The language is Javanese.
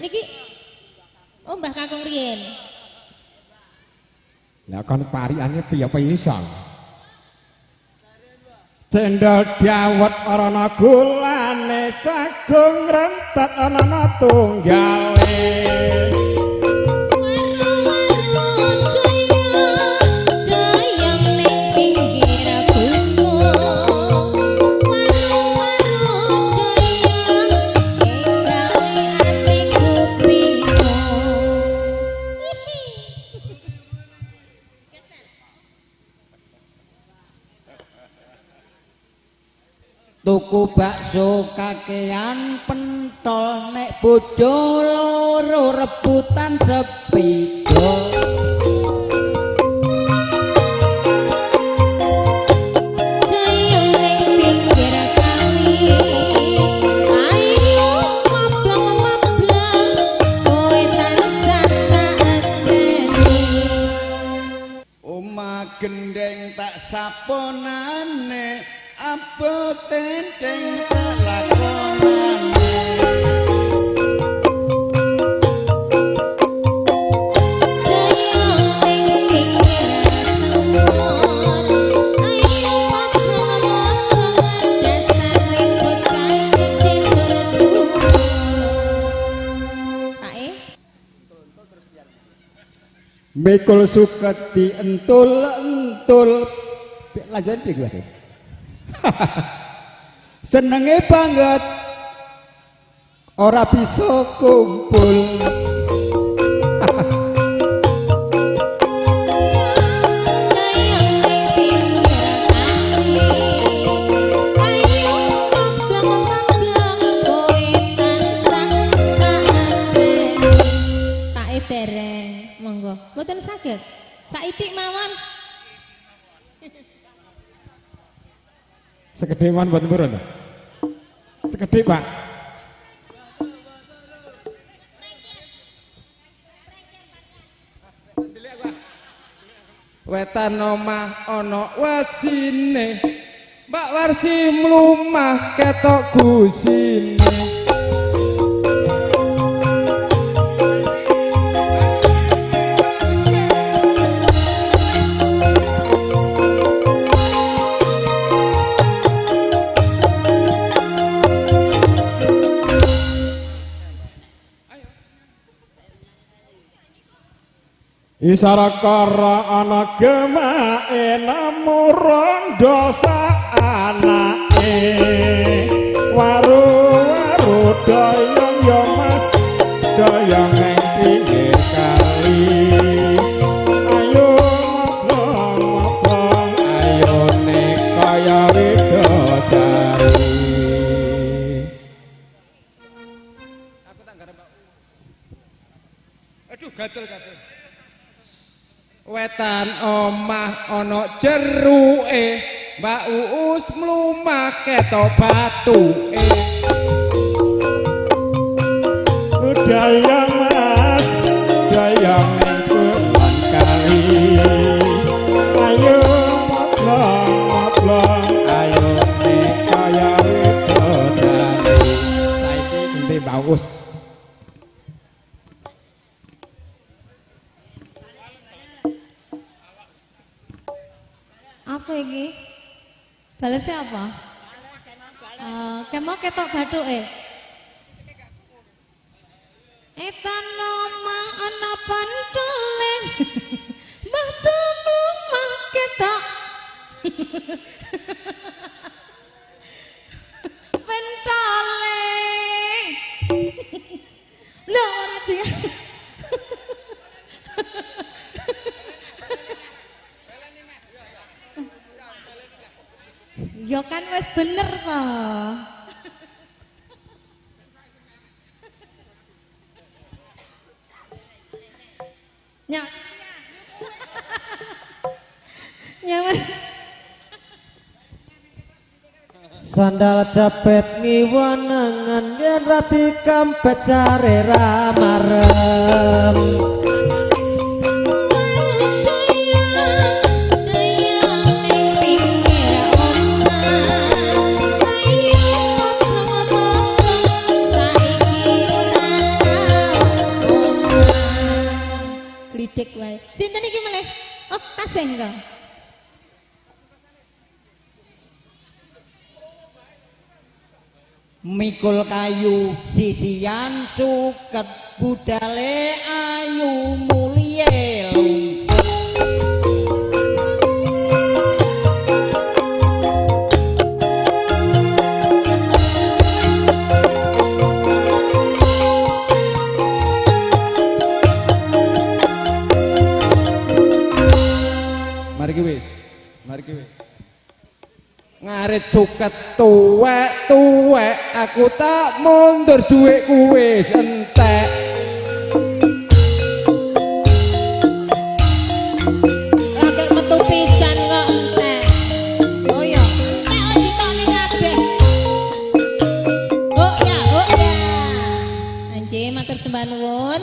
Niki oh Mbah Kakung riyen. Lah kon parikane piye piye iso? Cendol dawet ora ana gulane, sagung rentet ana tunggale. Tuku bakso kakean pentol nek bojo loro rebutan sepeda. Dayung ning pinggir kali, ayo mablong-mablong, kowe tansah tak enteni. Omah gendeng tak saponane, apa tenteng tak lakonane. Dayung ning pinggir sumur, ayo mablong-mablong, dasare bocah gedhe tur dhuwur. Pak E. Mikul suket dientul-entul. Lanjutan piye kuwi? Senenge banget ora bisa kumpul. Dayung ning pinggir kali, ayo mablong-mablong, kowe tansah tak enteni. Pak E dereng, monggo. Mboten saged. Saithik mawon. Sekedhik mawon mboten purun to? Sekedhik, Pak. Wetan omah ana wesine, Mbak Warsi mlumah ketok gusine. Isara kara ana gemake nemu rondo saanake. Waru-waru doyong yo Mas, doyong nang pinggir kali. Ayo ngobrol-ngobrol, ayo nek kaya widodari. Aku tak garap, Pak. Aduh, gatel-gatel. Wetan omah ana jeruke, Mbak Uus mlumah ketok bathuke. Dayang Mas, dayang ning kulon kali. Ayo ngobrol-ngobrol, ayo nek kaya widodari. Saiki genti Mbak Uus. Apa iki? Balesnya apa? Kemo ketok bathuke. Etan omah ana pentole. Mbah tumlumah ketok. Pentole. Lho ora dia. Ya kan wis bener toh. Ya. Ya Mas. Sandal jepit ngiwa nengen yen ra dikempet jare ra marem. Glidik wae. Sinten iki melih? Oh, tasih engko. Mikul kayu sisian suket budale ayu muliye lungset. Mari ki wis. Mari ki wis. Ngarit suket tuwek-tuwek aku tak mundur dhuwitku wis entek. Lagi metu pisan kok entek. Oh ya, entek kok ditokne kabeh. Oh ya, oh ya. Anjir matur sembah nuwun.